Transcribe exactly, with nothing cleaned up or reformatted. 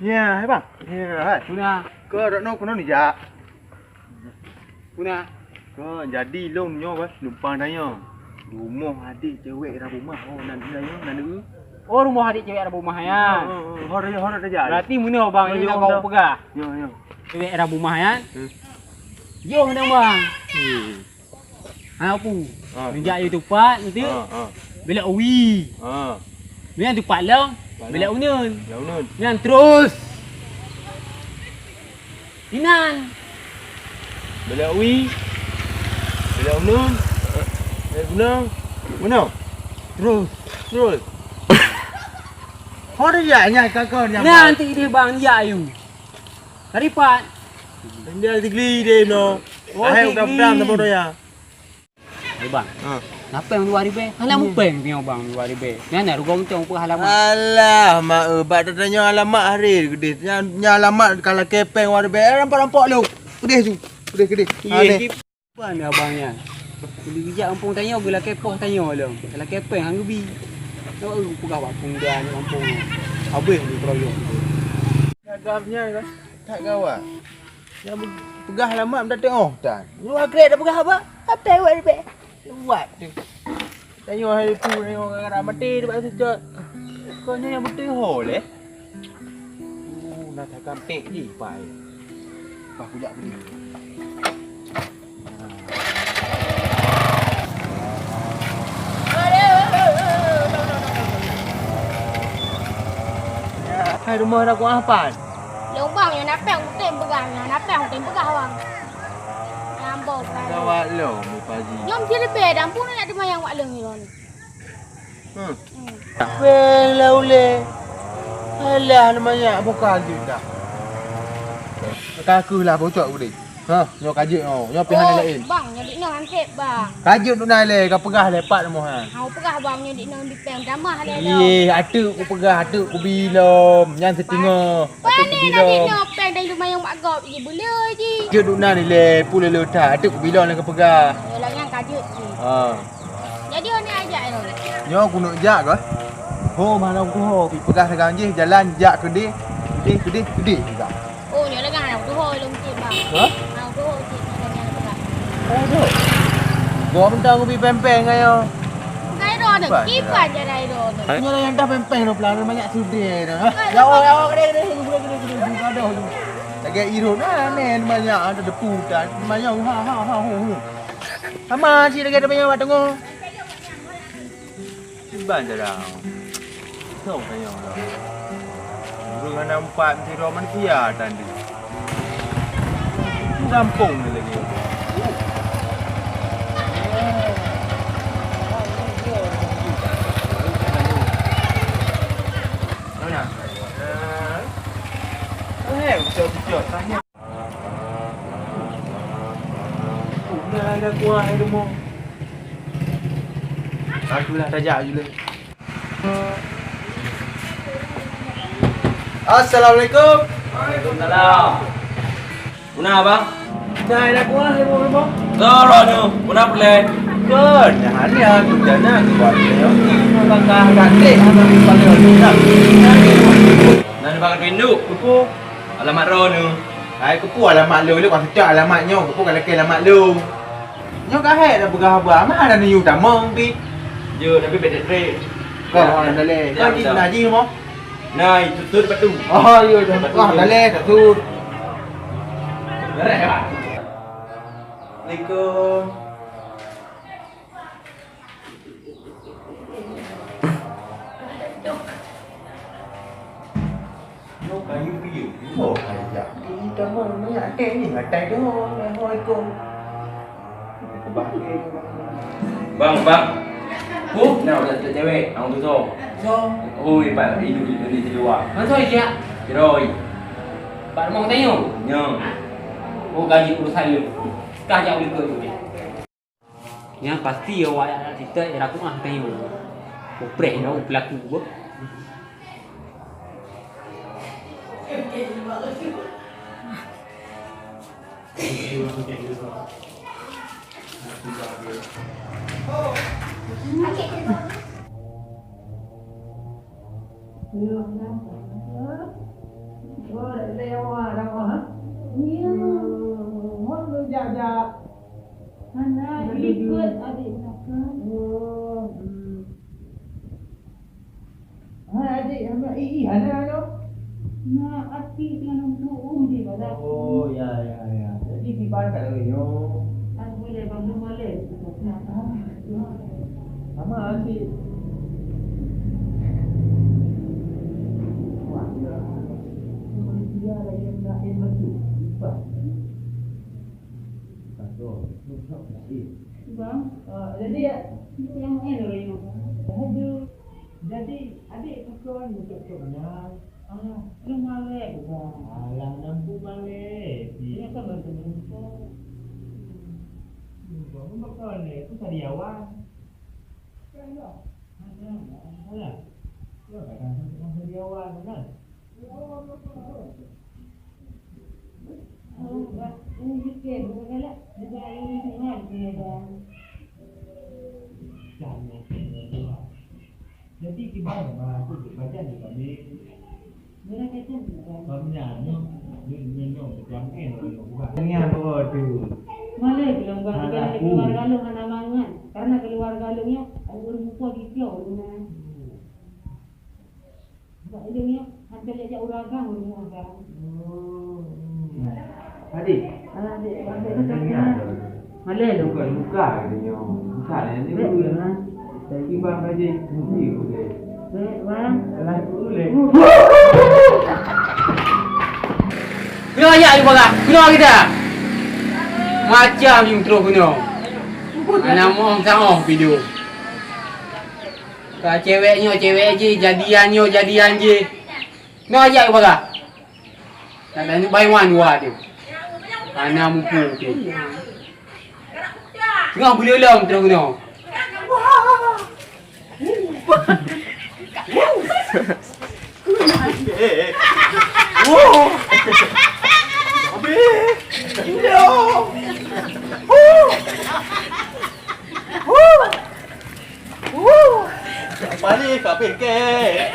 Ya, hai bang. Ya, hai. Puna. Kau dok no kuno ni jak. Puna. Kau jadi long nyoe bah numpang tanya. Rumoh adik cewek ram rumah oh nan dia nyoe nan dia. Oh, rumoh adik cewek ram rumah ya. Oh, oh, oh, hor ya hor dah jak. Berarti meunoe bang, oh, ini yo, dah kau dah peugah. Yo, yo. Cewek ram rumah ya. Hmm. Yo, meunoe bang. Hmm. Ha, pu. Ha. Neujak yue tupat, nanti. Ha, ha. Belok wi. Ha. Nyan tupat lom. Tupat lom. Belok uneun. Belok uneun. Nyan terus. Inan. Belok wi. Belok uneun. Eh, belok uneun. Mana? Terus. Terus. Kau dah jak nyan, kau, kau nyan. Nah, nanti dia bang, jak yue. Tadi pat. Dia tigli dia no. Oh, ahai tigli. Udah pedang sama dia. Hai bang. Ha. Napeng dua ribèe? Alah mupeng nyoe bang dua ribèe. Nyan na rugong cong peuhalaman. Alah, mak, eh, bak tatanyoe alamat hari keudeh. Nyan, nyan alamat ka lakèe pèng dua ribèe. Eh, rampok-rampok lom. Keudeh ju. Keudeh, keudeh. Iya, aneh. Ban abang nyan. Geujak gampông tanyoe, geulakèe poh tanyoe lom. Lakèe pèng han geubi. Tahu peugah bak pemuda ni gampông. Habéh ni keroyok. Agam nyan kan. That gawat. Nyang peugah alamat meudatang oh tan. Luwa krek dak peugah haba? Atai wak ribèe. Luwat tu. Tanyoe hai pu tanyoe gara-gara maté bak seucot. Kau nyoe nyang beutôi ho lé. Uh, na takam pek di pai. Bah kujak beli. Hai rumoh dah kuah pan. Lôn bang, nyoe na péng kutem peugah, nyoe na péng kutem peugah bang. Nyambong kan. Gawat lom ni Pak Haji. Nyom ciri beda pun nak teuma yang wak lôn ni lôn. Hmm. Hmm. Péng lah uleh. Alah lumayan bukan juta. Kaku lah bocok udah. Ha, nyoe ka jeuet nyoe. Nyoe pih hana laén. Bang, nyoe dik nyoe han sép, bang. Ka jeuet duna lé, ka peugah lé pat rumoh nyan. Hau peugah bang nyoe dik nyoe di péng tamah lé. Yeh, ateuk kupeugah, ateuk kubi lom. Nyan siteungoh. Ateuk kubi lom. Pane dik nyoe péng dari lumayan mak gop ji beuleu ji. Jeuet duna ni lé, pulé leuta, ateuk kubi lom lé ka peugah. Yolah nyan ka jeuet ji. Ha. Jadi, oh, ni ajak, eh, Ron? Nyoe keuneuk jak kah? Ho, mana aku ho? Pi peugah sagang jih, jalan jak keudeh, keudeh, keudeh, keudeh juga. Oh, nyoe lagak anak tuho lom cit, bang. Hah? Anak tuho cit, nyoe lagak anak tuho. Oh, tu. Gua mentang aku pi pempeng ayo. Bukan Ron, kiban je dah Ron. Nyoe yang dah pempeng tu pelan banyak sudah dah. Ya Allah, ya Allah, keudeh, keudeh, keudeh, keudeh, keudeh, keudeh, keudeh. Lagi Ron, ah, nen banyak ada depu dan banyak, ha, ha, ha, ha, ha. Sama cit lagèe teumanyong bak teungoh. Kiban cara. Song tanyong dah. Ureueng hana umpat sidroe manusia tadi. Gampông ni lagi. Mana? Eh, ucap-ucap tanya. Nah, ada kuah hai rumoh. Aku lah tajak je le. Assalamualaikum. Waalaikumsalam. Puna bang? Nah, ada kuah hai rumoh. Toro nyoe, puna peureulèe. Kon, nah, ni aku dah nak kuah. Bakah dah teh sama di panggilan. Nah, ni bakal pinduk. Kupu. Alamat droeneuh. Hai, keupeue alamat lôn? Lôn ka seutôt alamat nyoe, keupeue ka lakèe alamat lôn? Nyoe ka hék dah peugah haba, ma na neuyue tamong pih. Yo, tapi beda trek. Kau orang daleh. Ya, kau jih betul. Na jih mo? Na, itu tu depan tu. Oh, yo, dah. Depan tu. Wah, daleh dah tu. Daleh, Pak. Assalamualaikum. Nyoe kayu piye? Oh, kayu jak. Ini kamu namanya atai ni, atai tu, oh, ikut. Bang, bang. Huh? Nah, udah cewek, ang tu so. So. Oh, ipat hidup di, di luar. Mana so, ya? Kiroi. Pak mau tanya. Nyo. Oh, gaji urusan lu. Kah jauh ikut tu. Nyan pasti awak jak sitôt i rakuah tanyoe. Upreh nyoe peulaku beuh. Kiban ka lagèe nyoe. Aku boleh bantu balik. Ah, ya. Sama adik. Wah, ya. Manusia lain-lain macam kiban. Kata, susah lain. Bang, ah, jadi ya. Yang lain orang yang. Aduh. Jadi, adik pakon untuk keunan. Ah, lu malèe bukan? Alah, nampu malèe. Ini kan bantu-bantu. Bukan, bukan malèe, itu sariawan. Kan, ya? Ada, ada. Ya, kadang-kadang sariawan, kan? Jadi kiban ma aku baca di kami. Kami anu, ni minum macam ni. Ni apa tu? Mana bilang buat keluarga lu hana mangan? Karena keluarga lu nya ureueng muka gigau. Bak ileng nyoe hampir jak-jak ureueng agam, ureueng agam. Oh. Adik. Ah, adik, adik tu tak kenal. Malèe lu. Bukan muka dia nyoe. Muka dia ni. Baik, dulu ya. Tiba aja. Mesti boleh. Baik, bang. Alah, boleh. Kena ajak you pakai. Kena kita. Macam you terus kena. Anak mong sama video. Ka cewek nyoe cewek jih, jadian nyoe jadian jih. Nyoe ajak keu paga. Nak tanyong bai wan wa tu. Hana mupu tu. Tengah beuleulang terus nyoe. Balik ka bengkek.